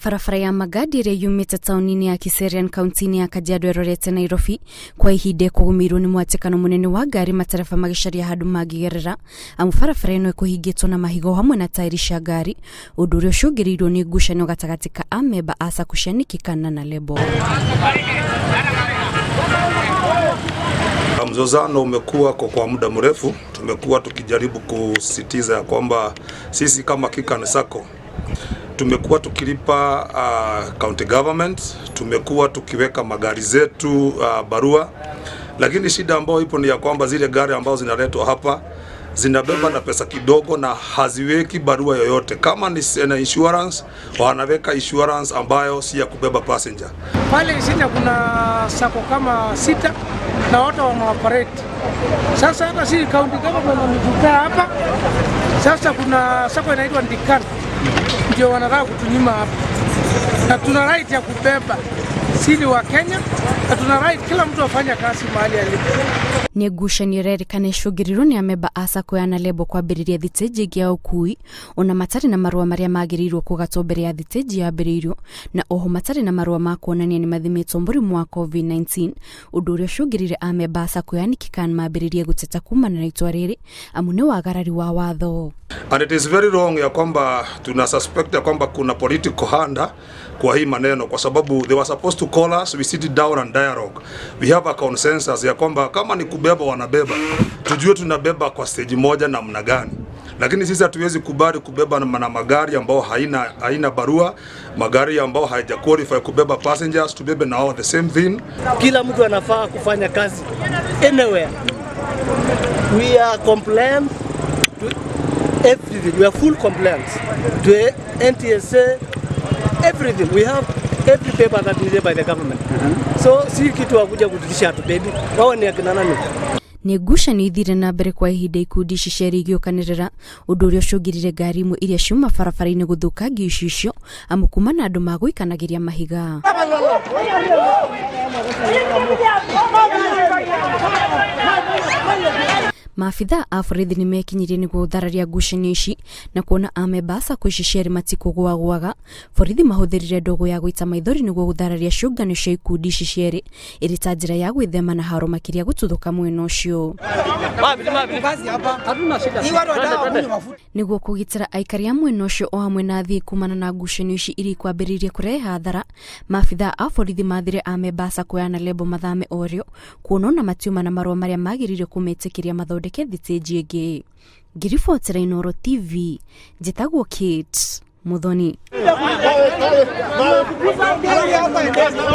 Barabara ya Magadi ĩrĩa yumĩte taũni-inĩ ya Kiserian kaunti-inĩ ya Kajiado ĩrorete Nairobi kwa ihinda ĩkũgũmĩirwo nĩ mwatĩkano mũnene wa ngari matereba magĩcaria handũ mangĩgerera amu barabara ĩno ĩkũhingĩtwo na mahiga o hamwe na taĩri cia ngari, ũndũ ũrĩa ũcũngĩrĩirio nĩ ngucanio gatagatĩ ka amemba a SACCO cia Nikikan na Lebo. Mzozano umekuwa kwa muda mrefu. Tumekuwa tukijaribu kusisitiza ya kwamba sisi kama Kikan Sacco tumekuwa tukilipa county government, tumekuwa tukiweka magari zetu barua, lakini shida ambayo ipo ni ya kwamba zile gari ambazo zinaletwa hapa zinabeba na pesa kidogo na haziweki barua yoyote. Kama ni na insurance, wanaweka insurance ambayo si ya kubeba passenger. Pale Isinya kuna SACCO kama sita na wote wana operate. Sasa hata si county government wametupea hapa. Sasa kuna SACCO inaitwa Ndikan, ndio wanataka kutunyima hapa, na tuna right ya kubeba sisi wa Kenya, na tuna right kila mtu afanye kazi mahali alipo. Nĩ ngucanio ĩrerĩkana ĩcũngĩrĩirwo nĩ amemba a SACCO ya Nalebo kwambĩrĩria thitĩnji ĩngĩ ya ũkui ona matarĩ na marũa marĩa magĩrĩirwo kũgatwo mbere ya thitĩnji yambĩrĩirio, na oho matarĩ na marũa ma kuonania nĩ mathimĩtwo mũrimũ wa COVID-19, ũndũ ũrĩa ũcũngĩrĩire amemba a SACCO ya Nikikan mambĩrĩrie gũteta kumana na itua rĩrĩ amu nĩ wagarari wa watho. And it is very wrong ya kwamba tuna suspect ya kwamba kuna political hand kwa hii maneno, kwa sababu they were supposed to call us, we sit down and dialogue, we have a consensus ya kwamba kama ni kubeba wanabeba, tujue tunabeba kwa stage moja namna gani, lakini sisi hatuwezi kubali kubeba na magari ambao haina barua, magari ambao haija qualify kubeba passengers, tubebe na wao the same thing. Kila mtu anafaa kufanya kazi anywhere. We are compliant to everything. We are full compliance to NTSA, everything. We have every paper that is by the government. So si kitu wakuja kututisha hatubebi. Wao ni akina nani? Nĩ ngucanio ithire na mbere kwa ihinda ikundi ici cierĩ igĩũkanĩrĩra, ũndũ ũrĩa ũcũngĩrire ngari imwe iria ciuma barabara-inĩ gũthũkangio icicio amu kuma na andũ magũikanagĩria mahiga. Maabithaa a borithi nĩ mekinyirie nĩguo gũthararia ngucanio ici na kuona amemba a SACCO ici cierĩ matikũgũagũaga, borithi mahũthĩrire ndogo ya gũita maithori nĩguo gũthararia ciũngano cia ikundi ici cierĩ ĩrĩ ta njĩra ya gwĩthema na haro makĩria gũtuthũka mwena ũcio. Nĩguo kũgitĩra aikari a mwena ũcio o hamwe na athii kumana na ngucanio ici iria ikwambĩrĩirie kũrehe hathara, maabithaa a borithi mathire amemba a SACCO ya Nalebo mathame orĩo kuona ona matiuma na marũa marĩa magĩrĩire kũmetĩkĩria mathondeke thitĩnji ĩngĩ. Ngĩribotera Inooro TV, njĩtagwo Kate Muthoni.